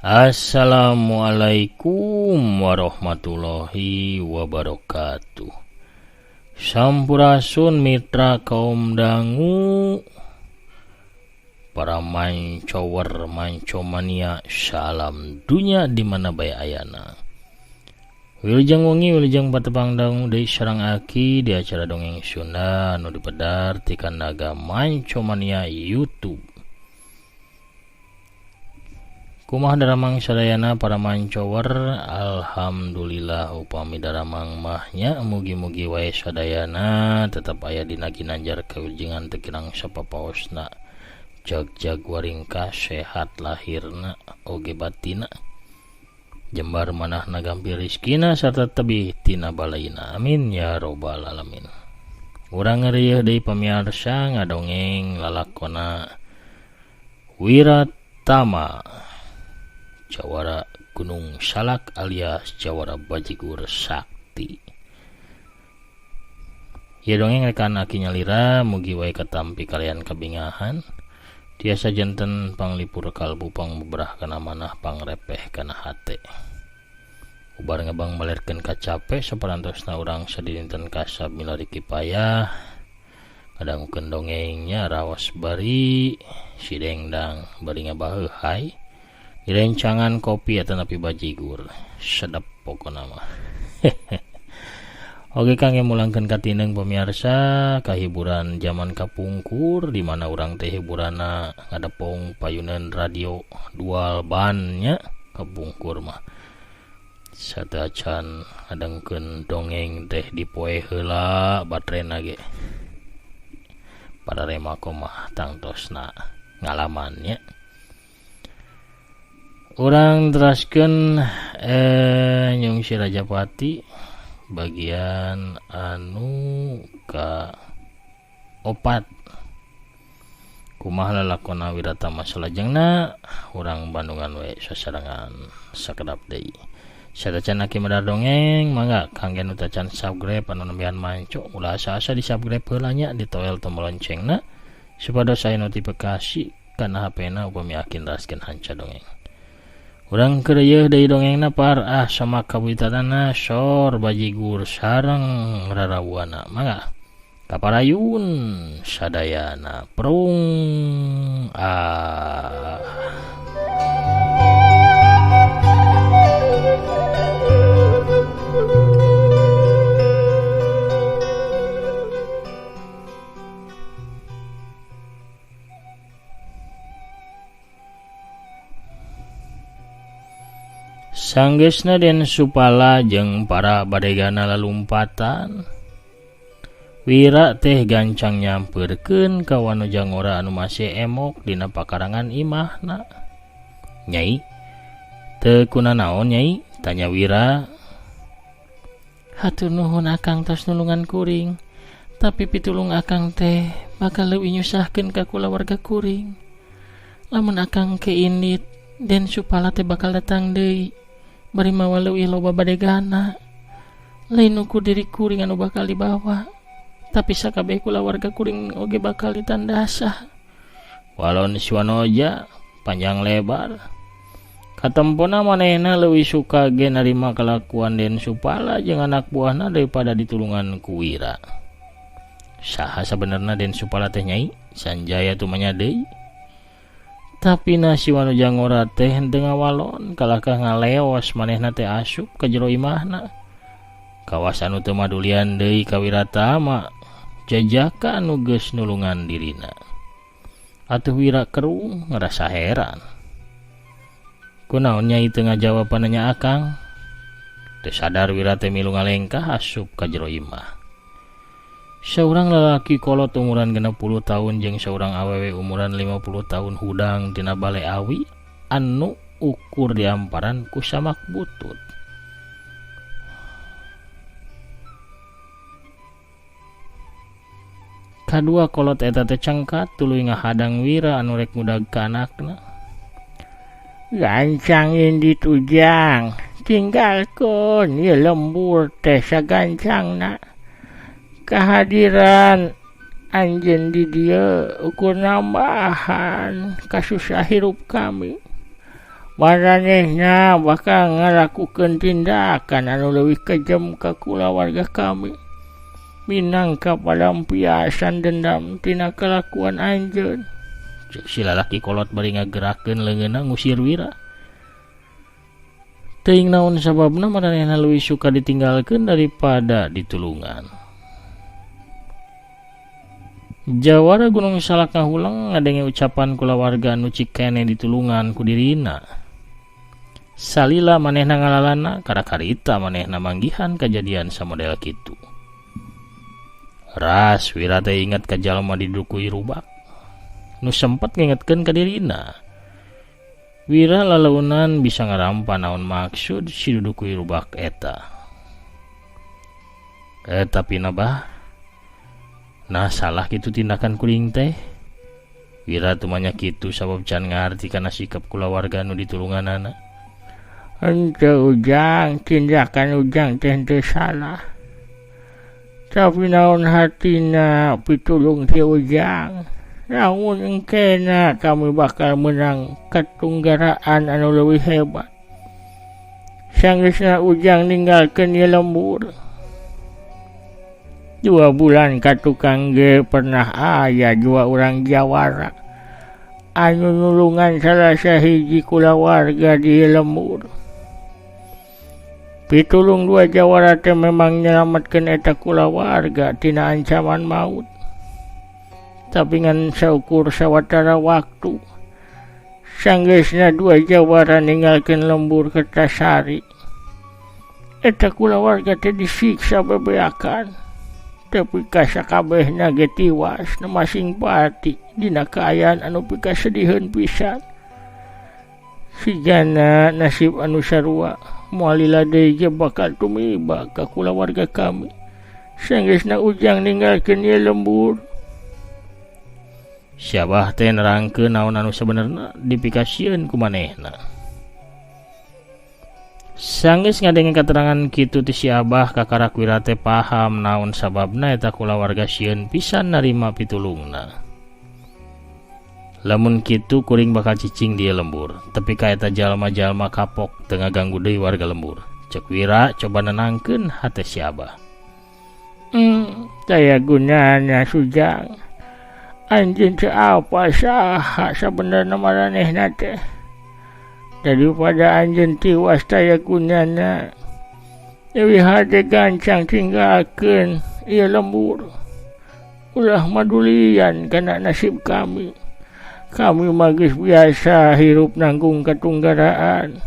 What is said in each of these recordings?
Assalamualaikum warahmatullahi wabarakatuh. Sampurasun mitra kaum dangu, para mancower mancomania, salam dunya di mana bae ayana. Wilujeng wengi, wilujeng patepang dangu deui sareng aki di acara dongeng Sunda anu dipedar ti Kandaga Mancomania YouTube. Kumaha daramang sadayana para mancower, alhamdulillah upami daramang mahnya mugi-mugi wae sadayana tetep aya dina ginanjar kawilujengan teu kirang sapapaosna, jag-jag waringkah sehat lahirna oge batina, jembar manahna gampil rizkina sarta tebih tina balaina, amin ya robbal alamin. Urang ngerieuh deui pamiarsa ngadongeng lalakona Wiratama Jawara Gunung Salak alias Jawara Bajigur Sakti. Ieu dongeng rekan aki nyalira mugi wae katampi kalian kabingahan, tiasa janten panglipur kalbu pangbeberah kana manah pangrepeh kana hate. Ubar ngebang balerkeun kacape saparantosna urang sadinten kasab milari kipayah ngadangukeun dongengnya raos bari sidengdang bari ngabaheuhay direncangan kopi atau napi bajigur sedap pokona mah. Oke Kang yang mulangkeun katineng pemirsa kahiburan zaman kapungkur di mana urang teh hiburanna ngadepong payunan radio dual bannya kapungkur mah satacan ngadengkeun dongeng teh dipoe heula baterena ge para remako mah tangtosna ngalamannya. Urang teraskeun Nyungsi Rajapati bagian anu ka opat. Kumaha lalakona Wiratama salajengna urang Bandungan we sasarengan sakedap deui. Satacan aki medar dongeng mangga kangge nu tacan subscribe anu nembean manco ulah asa-asa di subscribe heula nya ditoel tombol loncengna supados aya notifikasi kana HP-na upami aki neraskeun hanca dongeng. Urang kereueuh deui dongengna par ah sama kawitanana sor bajigur sareng rarawuana mangga kaparayun sadayana prung ah. Sanggeusna Den Supala jeung para badegana lalumpatan, Wira teh gancang nyampeurkeun ka Wanojangora anu masih emok dina pakarangan imahna. Nyai, teu kunanaon nyai? Tanya Wira. Hatur nuhun akang tos nulungan kuring, tapi pitulung akang teh bakal leuwih nyusahkeun ka kulawarga kuring. Lamun akang ke indit, Den Supala teh bakal datang deui. Bari mawa leuwih loba badegana. Lain ukur diri kuring anu bakal dibawa, tapi sakabeh kulawarga kuring oge bakal ditandasah. Walon si Wanoja panjang lebar. Katempona manehna leuwih suka ge narima kalakuan Den Supala jeung anak buahna daripada ditulungan ku Wira. Saha sabenerna Den Supala teh nyai? Sanjaya tumanya deui. Tapi na si Wanojangora teh henteu ngawalon kalahkah ngaleos manehna teh asup ka jero imahna. Kawas anu teu madulian deui ka Wiratama jajaka anu geus nulungan dirina. Atuh Wira kerung ngerasa heran. Kunaon nyai teu ngajawab pananya akang? Teu sadar Wira teh milu ngalengkah asup ka jero imah. Saurang lalaki kolot umuran 60 tahun jeung saurang awewe umuran 50 tahun hudang tina bale awi anu ukur diamparan ku samak butut. Kadua kolot eta teh cengkat tuluy ngahadang Wira anu rek ngudag ka anakna. Gancang indit ujang, tinggalkeun ieu lembur teh sagancangna. Kehadiran anjeun di dieu ukur nambahan kasusah hirup kami. Maranehna bakal ngalakukeun tindakan anu leuwih kejem ka kulawarga kami. Minangka palampiasan dendam tina kalakuan anjeun. Cek si lalaki kolot bari ngagerakeun leungeunna ngusir Wira. Teuing naon sababna maranehna leuwih suka ditinggalkeun daripada ditulungan. Jawara Gunung Salak ngahulang ngadenge ucapan kulawarga anu cik keneh ditulungan ku dirina. Salila manehna ngalalana karakarita manehna manggihan kajadian samodel kitu. Ras Wira teh inget ka jalma didukui rubak nu sempet ngingetkeun ka dirina. Wira lalaunan bisa ngarampa naon maksud si dudukui rubak eta. Tapi nabah, nah salah kitu tindakan kuring teh. Wira tumanya kitu sabab can ngarti kana sikap kulawarga nu ditulunganana. Henteu Ujang, tindakan Ujang teh henteu salah. Tapi naon hatina pitulung ti Ujang. Namun engkena kami bakal menang katunggaraan anu leuwih hebat. Sanggeusna Ujang ninggalkeun ieu lembur. 2 bulan ka tukang ge pernah aya dua urang jawara anu nulungan salah sahiji kulawarga di lembur. Pitulung 2 jawara teh memang nyelametkeun eta kulawarga tina ancaman maut. Tapi ngan saukur sawatara waktu sanggeusna 2 jawara ninggalkeun lembur Kertasari. Eta kulawarga teh disiksa bebeakan. Tapi kasakabehna ge tiwas nu masing pati dina kaayaan anu pikasediheun pisan. Sigana nasib anu sarua moal lila deui ge bakal tumiba ka kulawarga kami. Sanggeusna Ujang ninggalkeun ieu lembur. Si Abah teh nerangkeun naon anu sabenerna dipikasieun ku manehna. Sanggeus ngadenge katerangan kitu ti si Abah kakarak Wira teh paham naon sababna eta kulawarga sieun pisan narima pitulungna. Lamun kitu kuring bakal cicing di lembur, tepi ka eta jalma-jalma kapok teu ngaganggu deui warga lembur. Cek Wira coba nenangkeun hate si Abah. Taya gunana Sujang. Anjeun teu apa saha sabenerna maranehna teh. Daripada anjeun tiwas taya gunana. Leuwih hade gancang tinggalkeun ieu lembur. Ulah madulian kana nasib kami. Kami mah geus biasa hirup nanggung katunggaraan.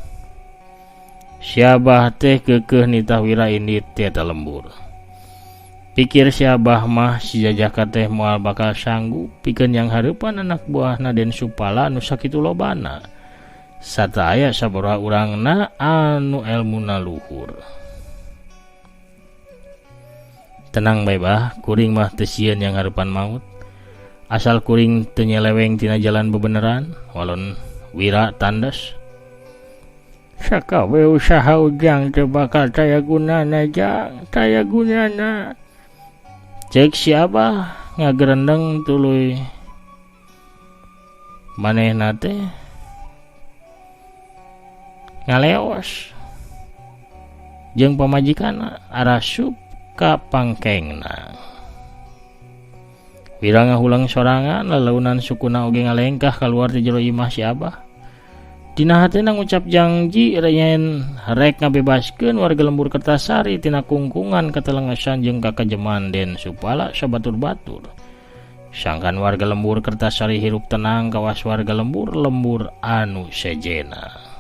Si Abah teh keukeuh nitah Wira indit ti eta lembur. Pikir si Abah mah si jajaka teh moal bakal sanggup pikeun yang hareupan anak buahna Den Supala anu sakitu lobana. Sarta aya sabaraha urangna anu elmuna luhur. Tenang bae bah, kuring mah teu sieun yang hareupan maut. Asal kuring teu nyeleweng tina jalan bebeneran, walon Wira tandes. Sakawe usaha Ujang teu bakal taya gunana Jang, taya gunana. Cek si Abah ngagerendeng tuluy manehna teh ngaleos jeung pamajikanna arasup ka pangkengna. Wira ngahulang sorangan lalaunan sukuna oge ngalengkah kaluar ti jero imah si Abah. Dina hatena ngucap janji yen rek ngabebaskeun warga lembur Kertasari tina kungkungan katelengesan jeung kakajeman Den Supala sabatur-batur. Sangkan warga lembur Kertasari hirup tenang kawas warga lembur-lembur anu sejena.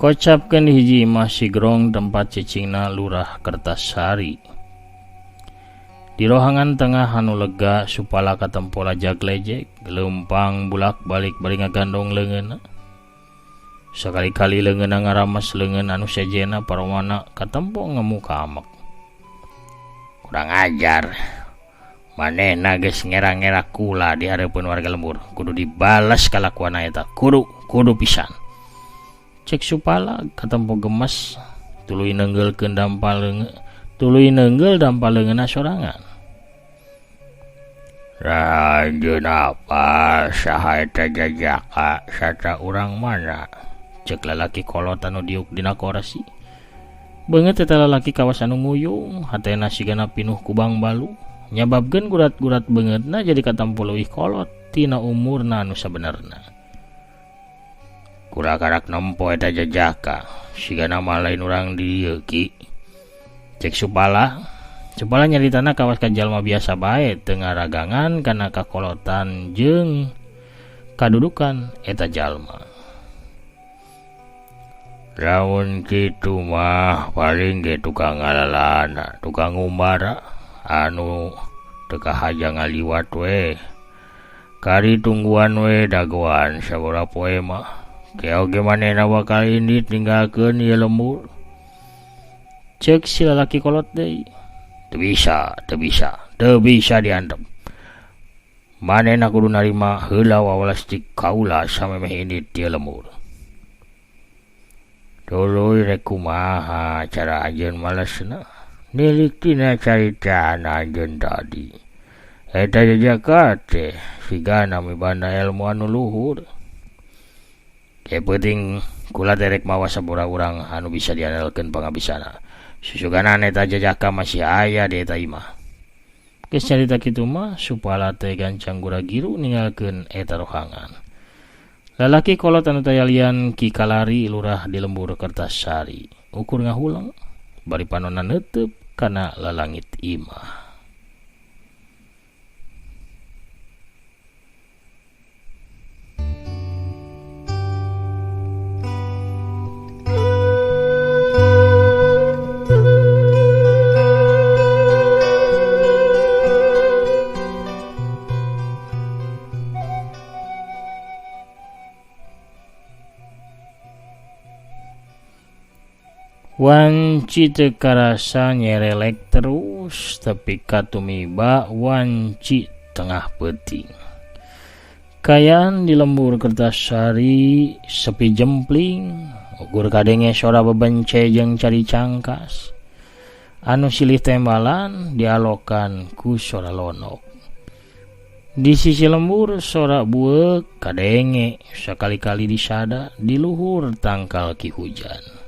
Kocapkeun hiji imah Sigrong tempat cicingna Lurah Kertasari. Di rohangan tengah anu lega Supala katempo lajag lejek, leumpang bulak-balik bari ngagandong leungeunna. Sakali-kali leungeunna ngarames leungeun anu sejena paromana katempo ngemu ka amek. Kurang ajar. Manehna geus ngera-ngera kula di hareupeun warga lembur. Kudu dibales kalakuanna eta. Kudu pisan. Cek Supala katempo gemes tuluy neunggeulkeun dampal leungeun, tuluy neunggeul dampal leungeunna sorangan. Anjeun apa saha eta jajaka sarta urang mana? Cek lalaki kolot anu diuk dina korsi. Beungeut eta lalaki kawas anu nguyung, hatena sigana pinuh ku bangbalu. Nyababkeun gurat-gurat beungeutna jadi katampo leuwih kolot tina umurna anu sabenerna. Kula karak nempo eta jajaka, sigana mah lain urang di dieu ki. Cek Supala. Supala nyaritana kawas ka jalma biasa bae teu ngaragangan kana kakolotan jeung kadudukan eta jalma. Lamun kitu mah paling ge tukang ngalalana, tukang ngumbara anu teu kahaja ngaliwat we. Kari tungguan we dagoan sabaraha poe mah. Keoge ge manehna bakal indit ninggalkeun ieu lembur. Cek si lalaki kolot deui. Teu bisa, teu bisa, teu bisa diantep. Manehna kudu narima heula wawalas ti kaula samemeh indit ieu lembur. Tuluy rek kumaha cara anjeun malesna? Nilik tina caritana anjeun tadi. Eta jajaka teh sigana mibanda ilmu anu luhur. Ke penting kula teh rek mawa sabaraha urang anu bisa diandalkeun pangabisana. Susuganan eta jajaka masih aya di eta imah. Geus carita kitu mah Supala teh gancang gura-giru ninggalkeun eta rohangan. Lalaki kolot anu tayalian Ki Kalari lurah di lembur Kertasari. Ukur ngahuleng bari panonna neuteub kana lalangit imah. Wanci teu karasa nyerelek terus tepi ka tumiba wanci tengah peuting. Kayan di lembur Kertasari sepi jempling, ukur kadenge sora bebence jeung cari cangkas. Anu silih tembalan dialokan ku sora lonok. Di sisi lembur sora bueuk kadenge sakali-kali disada di luhur tangkal ki hujan.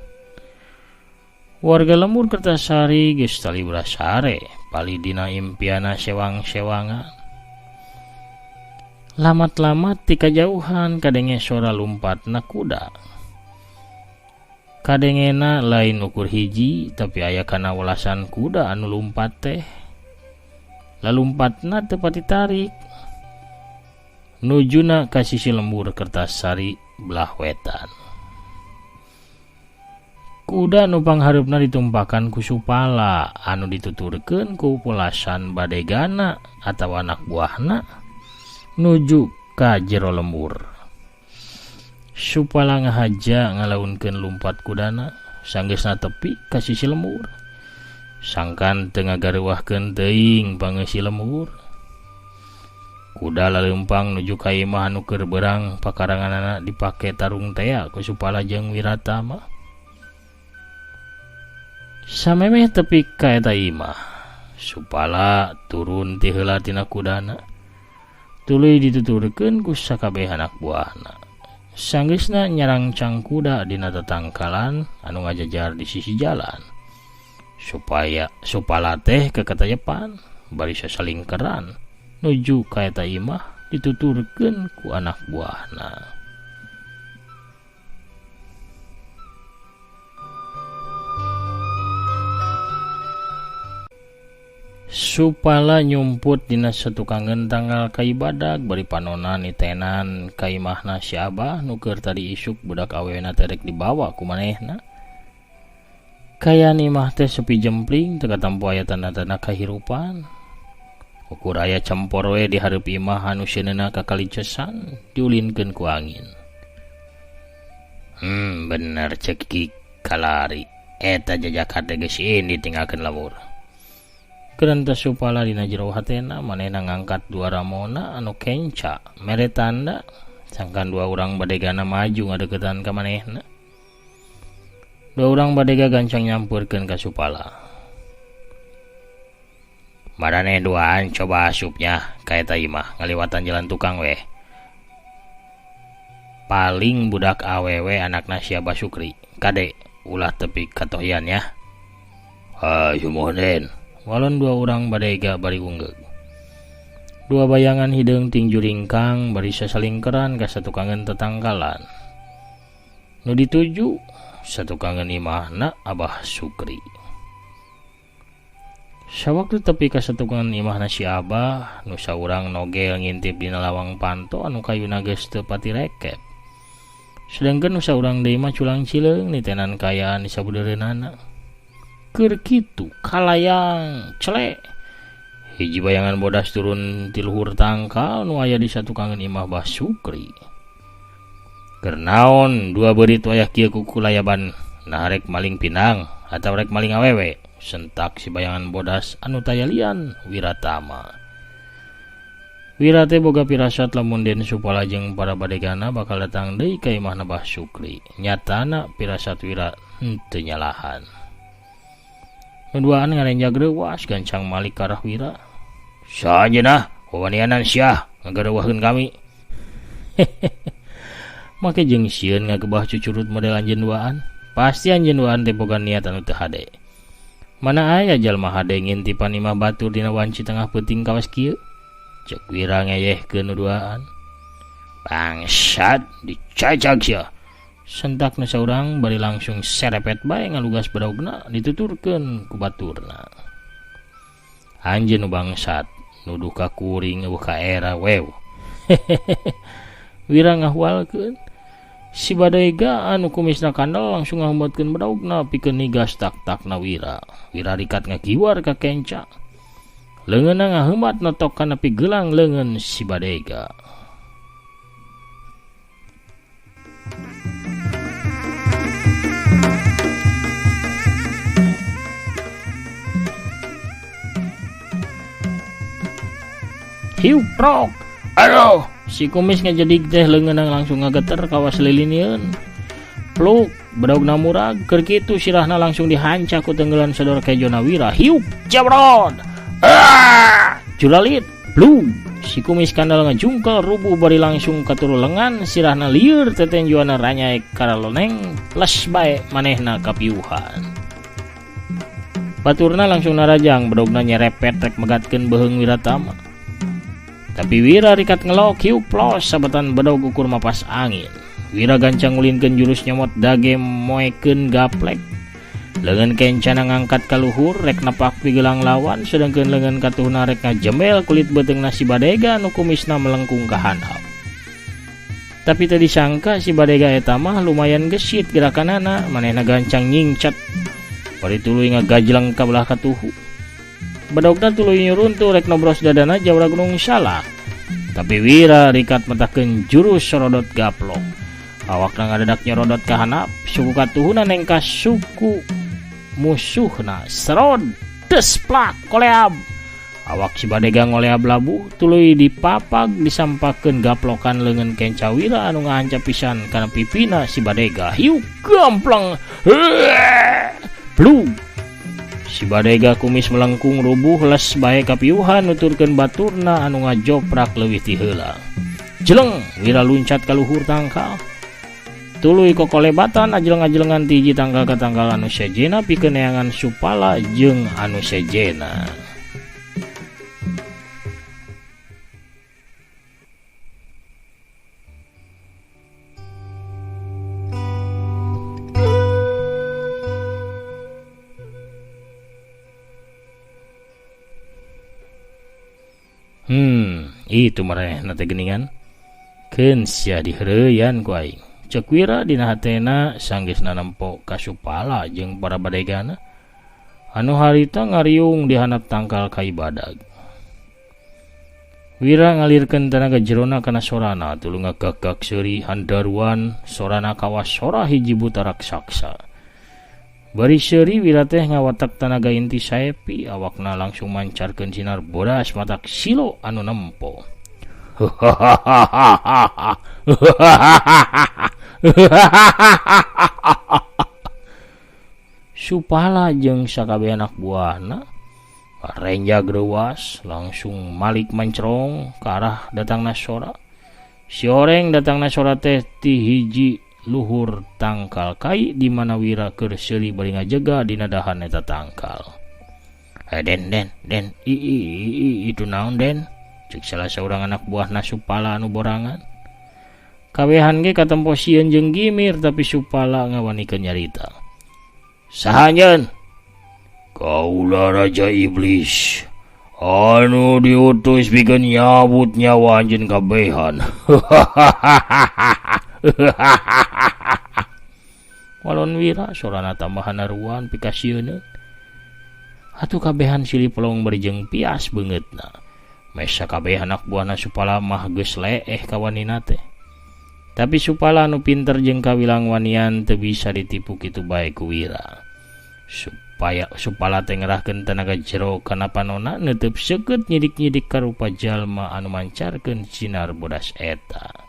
Warga lembur Kertasari geus talibra sare pali dina impiana sewang-sewangan. Lamat-lamat ti kajauhan kadenge sora lumpatna kuda. Kadengena lain ukur hiji tapi aya kana welasan kuda anu lumpat teh. Lalumpatna teu pati tarik. Nujuna ka sisi lembur Kertasari belah wetan. Kuda nu panghareupna ditumpakan ku Supala anu dituturkeun ku pulasan badegana atawa anak buahna nuju ka jero lembur. Supala ngahaja ngalaunkeun lumpat kudana sanggeusna tepi ka sisi lembur. Sangkan teu ngagareuwahkeun teuing pangeusi lembur. Kuda laleumpang nuju ka imah anu keur beurang pakaranganana dipake tarung tea ku Supala jeung Wiratama. Samemeh tepi ka eta imah, Supala turun ti heula tina kudana. Tuluy dituturkeun ku sakabeh anak buahna. Sanggeusna nyarangcang kuda dina tatangkalan anu ngajajar di sisi jalan. Supaya Supala teh kekatayepan bari sasalingkeran nuju ka eta imah dituturkeun ku anak buahna. Supala nyumput dina satukangeun tanggal kaibadag bari panona nitenan ka imahna si Abah nu keur tadi isuk budak awewena teh rek dibawa ku manehna. Kayan imah teh sepi jempling teu katampo aya tanda-tanda kahirupan. Ukur aya cempor we di hareup imah anu sieunna kakalicesan diulinkeun ku angin. Bener cek Ki Kalari. Eta jajaka teh geus indit tinggalkeun lembur. Gerenta Supala dina jero hatena manehna ngangkat dua ramona anu kenca mere tanda sangkan dua urang badegana maju ngadeukeutan ka manehna. Dua urang badega gancang nyampeurkeun ka Supala. Maraneh duaan coba asupnya ka eta imah ngaliwatan jalan tukang weh. Paling budak awewe anakna si Abah Sukri. Kade ulah tepi katohian ya. Hayu muhun. Walon dua urang badega bari unggeug. Dua bayangan hideung ting juringkang bari sasalingkeran ka satukangeun tetangkalan. Nu dituju satukangeun imahna Abah Sukri. Sawaktu tepi ka satukangeun imahna si Abah, nu saurang nogel ngintip dina lawang panto anu kayuna geus teu pati rekep. Sedengkeun nu saurang deui mah culang cileung nitenan kaayaan di sabudeureunana. Keur kitu kalayang celek hiji bayangan bodas turun ti luhur tangkal nu aya di satukangeun imah Bah Sukri. Keur naon dua beurit wayah kieu kukulayaban nah rek maling pinang atawa rek maling awewe, sentak si bayangan bodas anu tayalian Wiratama. Wira teh boga pirasat lamun Den Supala jeung para badegana bakal datang deui ka imahna Bah Sukri. Nyatana pirasat Wira henteu nyalahan. Duaan ngarenjag reuwas gancang malik ka arah Wira. Sajeunah wawanianan sia ngagareuwahkeun kami. Make jeung sieun ngagebah cucurut model anjeun duaan. Pasti anjeun duaan teh boga niat anu teu hade. Mana aya jalma hade ngintipan imah batur dina wanci tengah peuting kawas kieu? Ceuk Wira ngeyehkeun nu duaan. Bangsat dicacag sia. Sentak nu saurang bari langsung serepet bae ngalugas bedogna dituturkeun ku baturna. Anjeun nu bangsat nuduh ka kuring eueuh ka era wew. Wira ngahualkeun. Si badega anu kumisna kandel langsung ngahumbatkeun bedogna pikeun nigas tak-takna Wira. Wira rikat ngakiwar ka kenca. Leungeunna ngaheumat notok kana pigelang leungeun si badega. Hiu prok. Aduh, si kumis ngajedig teh leungeunna langsung ngageter kawas lilinieun. Pluk, bedogna murag, keur kitu sirahna langsung dihancak ku tenggelan sodor kejona Wira. Hiu jabrod. Ah! Juralit, blung. Si kumis kandal ngajungkel rubuh bari langsung katuru lengan, sirahna lieur tetenjuana ranyaek karaloneng, les bae manehna kapiuhan. Baturna langsung narajang, bedogna nyerepet rek megatkeun beuheung Wiratama. Tapi Wira rikat ngelok hiu plos sabetan bedog ukur mapas angin. Wira gancang ngulinkeun jurus nyomot dage moekeun gaplek. Leungeun kencana ngangkat ka luhur rek napak pigelang lawan, sedangkeun leungeun katuhna rek ngajembel kulit beuteungna si badega nu kumisna melengkung ka handap. Tapi teu disangka si badega eta mah lumayan gesit gerakanana, manehna gancang nyingcat. Bari tuluy ngagajleng ka belah katuhu. Bedogna tuluy nyuruntuh rek nobros dadana jawra gunung salak. Tapi Wira rikat metakeun jurus sorodot gaplok. Awakna ngadadak nyorodot ka handap, suku katuhuna nengkas suku musuhna. Serod desplak koleab. Awak si badega ngoleab labuh tuluy dipapag disampakeun gaplokan leungeun kenca Wira anu ngahancap pisan kana pipina si badega. Hiu gampleng. Blung. Si badega kumis melengkung rubuh les bae kapiuhan nuturkeun baturna anu ngajoprak leuwih ti heula. Jeleng, Wira luncat ka luhur tangkal. Tuluy kokolebatan ajeleng-ajelengan ti hiji tangkal ka tangkal anu sejena pikeun neangan Supala jeung anu sejena. Itu maranehna teh geuningan. Keun sia diheureuyan ku aing. Ceuk Wira dina hatena sanggeusna nempo ka Supala jeung para badegana anu harita ngariung di handap tangkal kai badag. Wira ngalirkeun tanaga jerona kana sorana tuluy ngagagag seuri handaruan sorana kawas sora hiji buta raksasa. Bari seuri Wira teh ngawatak tanaga inti saepi, awakna langsung mancarkeun sinar bodas matak silo anu nempo. Supala jeung sakabeh anak buahna renjag reuas langsung malik mancrong ka arah datangna sora. Si oreng datangna sora teh ti hiji luhur tangkal kai di mana Wira keur seuri bari ngajega dina dahan eta tangkal. Den den den i i i itu naon den? Cek salah saurang anak buahna Supala anu borangan. Kabehan ge katempo sieun jeung gimir tapi Supala ngawanikeun nyarita. Saha nyeun? Kaula Raja Iblis anu diutus pikeun nyabut nyawa anjeun kabehan. Walon Wira sorana tambahan aruan pikasieun. Atuh kabehan silih pelong bari jeung pias beungeutna. Mesa kabeh anak buahna Supala mah geus leeh kawanina teh. Tapi Supala anu pinter jeung kawilang wanian teu bisa ditipu kitu bae ku Wira. Supaya Supala teh ngerahkeun tenaga jero kana panona neuteub seukeut nyidik-nyidik karupa jalma anu mancarkeun sinar bodas eta.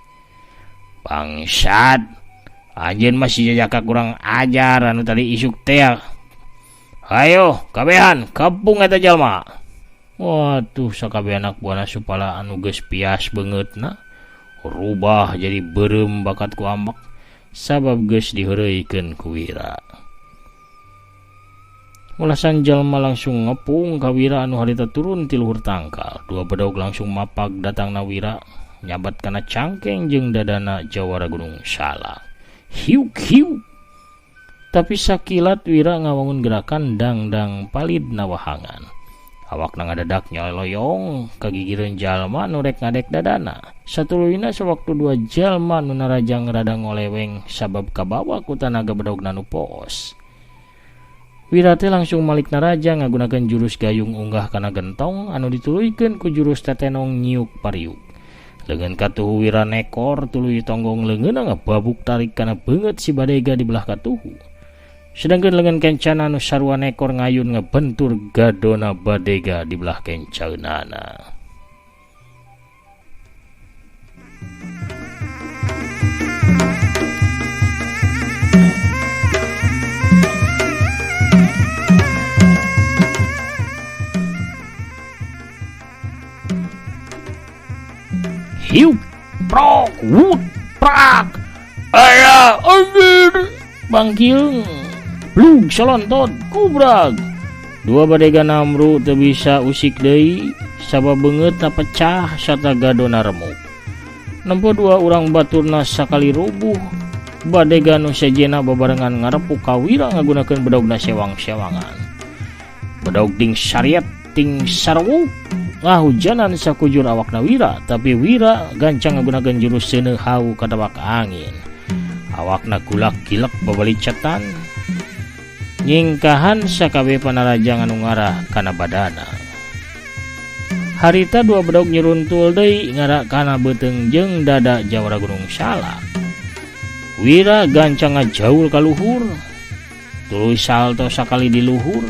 Bangsat, anjeun masih jajaka kurang ajar anu tadi isuk teh. Hayo kabehan kepung eta jalma. Waduh, sakabeh anak buahna Supala anu geus pias beungeutna rubah jadi beureum bakat ku ambek sabab geus diheureuykeun ku Wira. Ulasan jalma langsung ngepung ka Wira anu harita turun ti luhur tangkal. Dua bedog langsung mapag datangna Wira nyabat kana cangkeng jeung dadana jawara Gunung Salak. Hiuk hiuk. Tapi sakilat Wira ngawangun gerakan dangdang palid nawahangan. Awakna ngadadak nyoloyong kagigireun jalma nu rek ngadek dadana. Satuluyna sewaktu dua jalma nu narajang rada ngoleweng sabab kabawa ku tanaga bedogna nu poos. Wira teh langsung malik narajang ngagunakeun jurus gayung unggah kana gentong anu dituluykeun ku jurus tetenong nyiuk pariuk. Leungeun katuhu Wira nekor tuluy tonggong leungeunna ngababuk tarik kana beungeut si badega di belah katuhu. Sedangkan leungeun kencana anu sarua nekor ngayun ngebentur gadona badega di belah kencaeunana. Hiuk, prok, wut, prak, ayah, anjir, bangkiung, blug, salontot, kubrag. Dua badega namru teu bisa usik deui, sabab beungeutna pecah sarta gadona remuk. Nempo dua urang baturna sakali rubuh, badega nu sejena babarengan ngarepuk ka Wira ngagunakeun bedogna sewang-sewangan. Bedog ting syariat ting sarwuk ngahujanan sakujur awakna Wira, tapi Wira gancang ngagunakeun jurus seuneu hau kadawak angin. Awakna gulak gilek babalicetan nyingkahan sakabeh panarajang anu ngarah kana badana. Harita dua bedog nyeruntul deui ngara kana beuteung jeung dada jawara Gunung Salak. Wira gancang ngajaul ka luhur, tuluy salto sakali di luhur.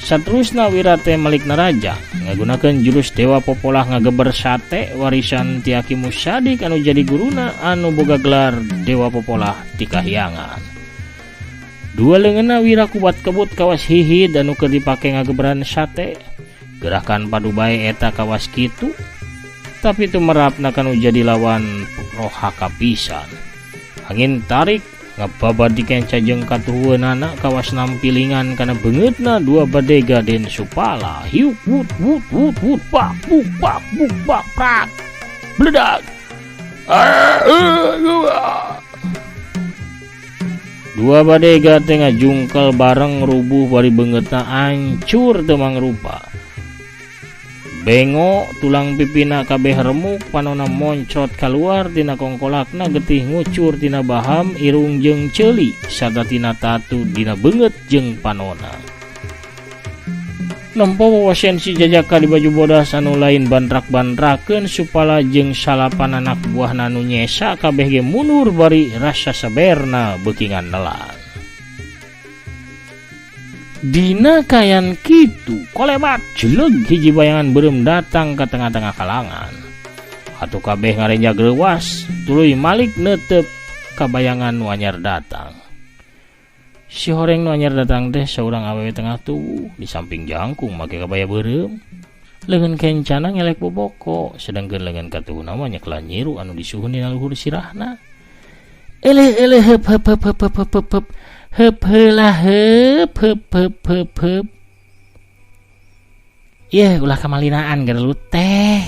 Saterusna Wira teh malik naraja ngagunakeun jurus Dewa Popolah ngageber sate warisan ti Aki Musadik anu jadi guruna anu boga gelar Dewa Popolah ti Kahyangan. Dua leungeunna Wira kubat kebut kawas hihid anu keur dipake ngageberan sate. Gerakan padu bae eta kawas kitu, tapi tumerapna kanu jadi lawan rohaka pisan. Angin tarik ngababad di kenca jeung katuhueunana kawas nampilingan kana beungeutna dua badega Den Supala. Hiuk wut wut wut wut pak buk pak buk pak prak bledag. Dua badega teh ngajungkel bareng rubuh bari beungeutna ancur teu mangrupa. Bengo tulang pipina kabeh remuk, panona moncrot kaluar tina kongkolakna, getih ngucur tina baham irung jeung ceuli sarta tina tatu dina beungeut jeung panona. Nempo wawasen si jajaka di baju bodas anu lain bantrak-bantrakeun Supala jeung salapan anak buahna nu nyesa kabeh ge mundur bari rasa saberna beukingan nelan. Dina kayan kitu kolebat jeleg hiji bayangan beureum datang ka tengah-tengah kalangan. Atuh kabeh ngarenjag reuwas tuluy malik neuteup ka bayangan nu anyar datang. Si horeng nu anyar datang teh saurang awewe tengah tubuh di samping jangkung make kabaya beureum. Leungeun kencana ngelek boboko sedangkeun leungeun katuhuna mah nyekelan nyiru anu disuhun dina luhur sirahna. Eleh eleh heup heup heup heup heup heup heup heup heula heup heup heup heup heup. Yeuh ulah kamalinaan geurlut teh.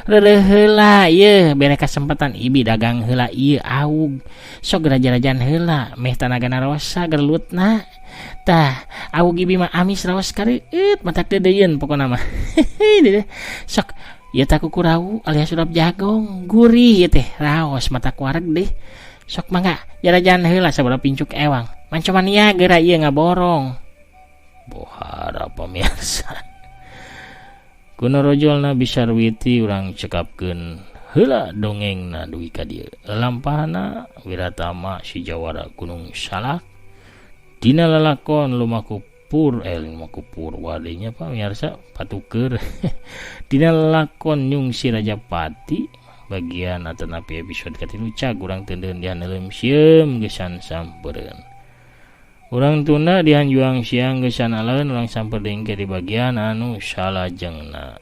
Reureuh heula yeuh bere kasempatan ibi dagang heula ieu aug. Sok raja-rajaan heula meh tanagana rosa gerlutna. Tah aug ibi mah amis raos kareueut matak deudeuyeun pokona mah. Sok ieu tah kukurau alias urap jagong gurih ieu teh raos matak wareg deh. Sok mangga jarajaan heula sabaraha pincuk ewang. Manco mania geura ieu ngaborong. Bohara pamirsa. Kuno rojolna Bisarwiti urang cekapkeun heula dongengna dugi ka dieu. Lalampahna Wiratama si Jawara Gunung Salak dina lalakon lumaku pur lumaku purwa deui nya pamirsa patuker. Dina lalakon Nyungsi Rajapati bagian atanapi episode katilu cag urang teundeun dihaneuleum sieum geusan sampereun. Urang tunda dihanjuang siang geusan aleun urang samper deui di bagian anu salajengna.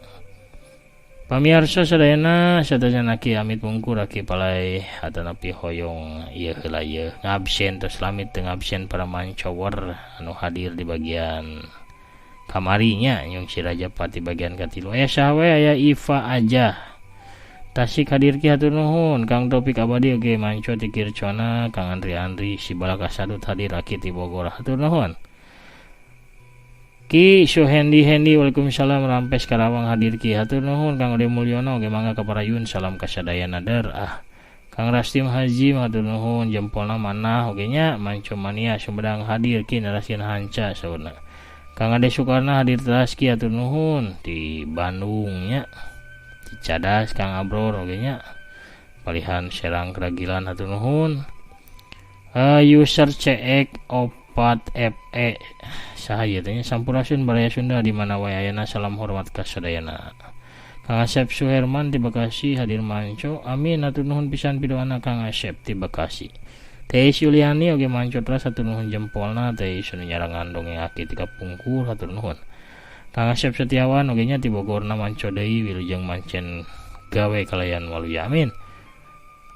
Pamiarsa sadayana sadayana aki amit mungkur aki palai atanapi hoyong ieu heula ieu ngabsen tos lamit teu ngabsen para mancower anu hadir di bagian kamarinya Nyungsi Rajapati bagian katilu. Aya saha we aya Iva aja. Tasik hadir ki hatur nuhun Kang Topik Abadi oge manco ti Kircona Kang Andri Andri si Balaka Sadut hadir aki ti Bogor hatur nuhun. Ki Suhendi Hendi waalaikumsalam Rampes Karawang hadir ki hatur nuhun Kang Ode Mulyono oge mangga ka parayun salam kasadayana der ah. Kang Rastim Haji hatur nuhun jempolna manah oge nya manco mania Sumedang hadir ki narasieun hanca saurna. Kang Ade Sukarna hadir teras ki hatur nuhun di Bandung nya. Cadas Kang Abror oge nya palihan Serang Kragilan hatur nuhun. User CX 4 FE saha ieu teh nya sampurasun baraya Sunda di mana wae ayana salam hormat ka sadayana. Kang Asep Suherman di Bekasi hadir manco amin hatur nuhun pisan pidoana Kang Asep di Bekasi. Teh Yuliani oge manco teras hatur nuhun jempolna teh nu nyarangan dongeng aki ti kapungkur hatur nuhun. Kang Asep Setiawan oge nya ti Bogorna manco deui wilujeng mancen gawe kalayan waluya amin.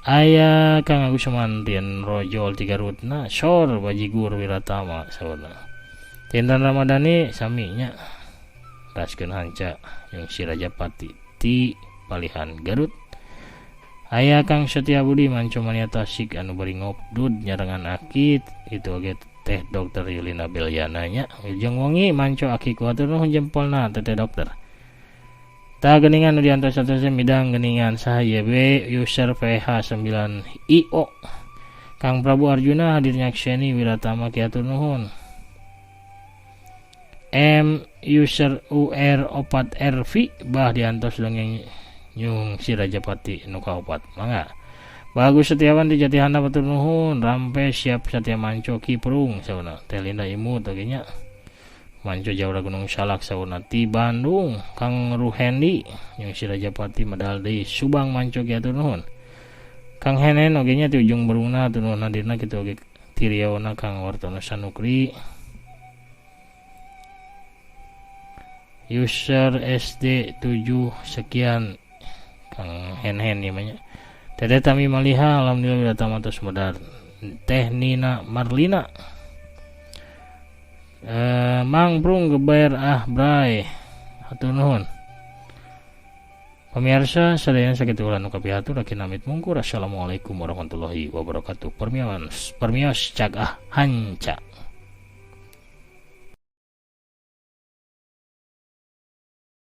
Aya Kang Agus Mantian Rojol ti Garutna sor bajigur Wiratama saurna. Tintan Ramadhani sami nya raskeun hanca Nyungsi Rajapati ti Palihan Garut. Aya Kang Setia Budi manco mania Tasik anu bari ngopdud nyarengan aki itu oge teh Dokter Yulina Belyana nya. Wilujeng wengi manco aki ku hatur nuhun jempolna teteh dokter. Ta geningan nu diantos-antos midang geningan saha ieu we user PH9IO. Kang Prabu Arjuna hadir nyakseni Wiratama ki hatur nuhun. M user UR4RV bah diantos dongeng Nyungsi Rajapati nu kaopat mangga. Bagus Setiawan di Jati Handap hatur nuhun rampe siap Satya Manco Ki Prung saurna Teh Linda Imut oge nya. Manco Jawara Gunung Salak saurna ti Bandung Kang Ruhendi Nyungsi Rajapati medal deui Subang Manco ki hatur nuhun. Kang Henen oge nya ti Ujung Berungna hatur nuhun hadirna kitu oge ti Riauna Kang Wartono Sanukri. User SD 7 sekian Kang Henhen ieu mah nya. Teteh Tami Maliha alhamdulillah Wiratama tos medar. Teh Nina Marlina. Mang Prung geber ah bray hatur nuhun. Pamirsa sadayana sakitu ulah nu kapihatur aki namit mungkur. Assalamualaikum warahmatullahi wabarakatuh. Permios, permios cag ah hanca.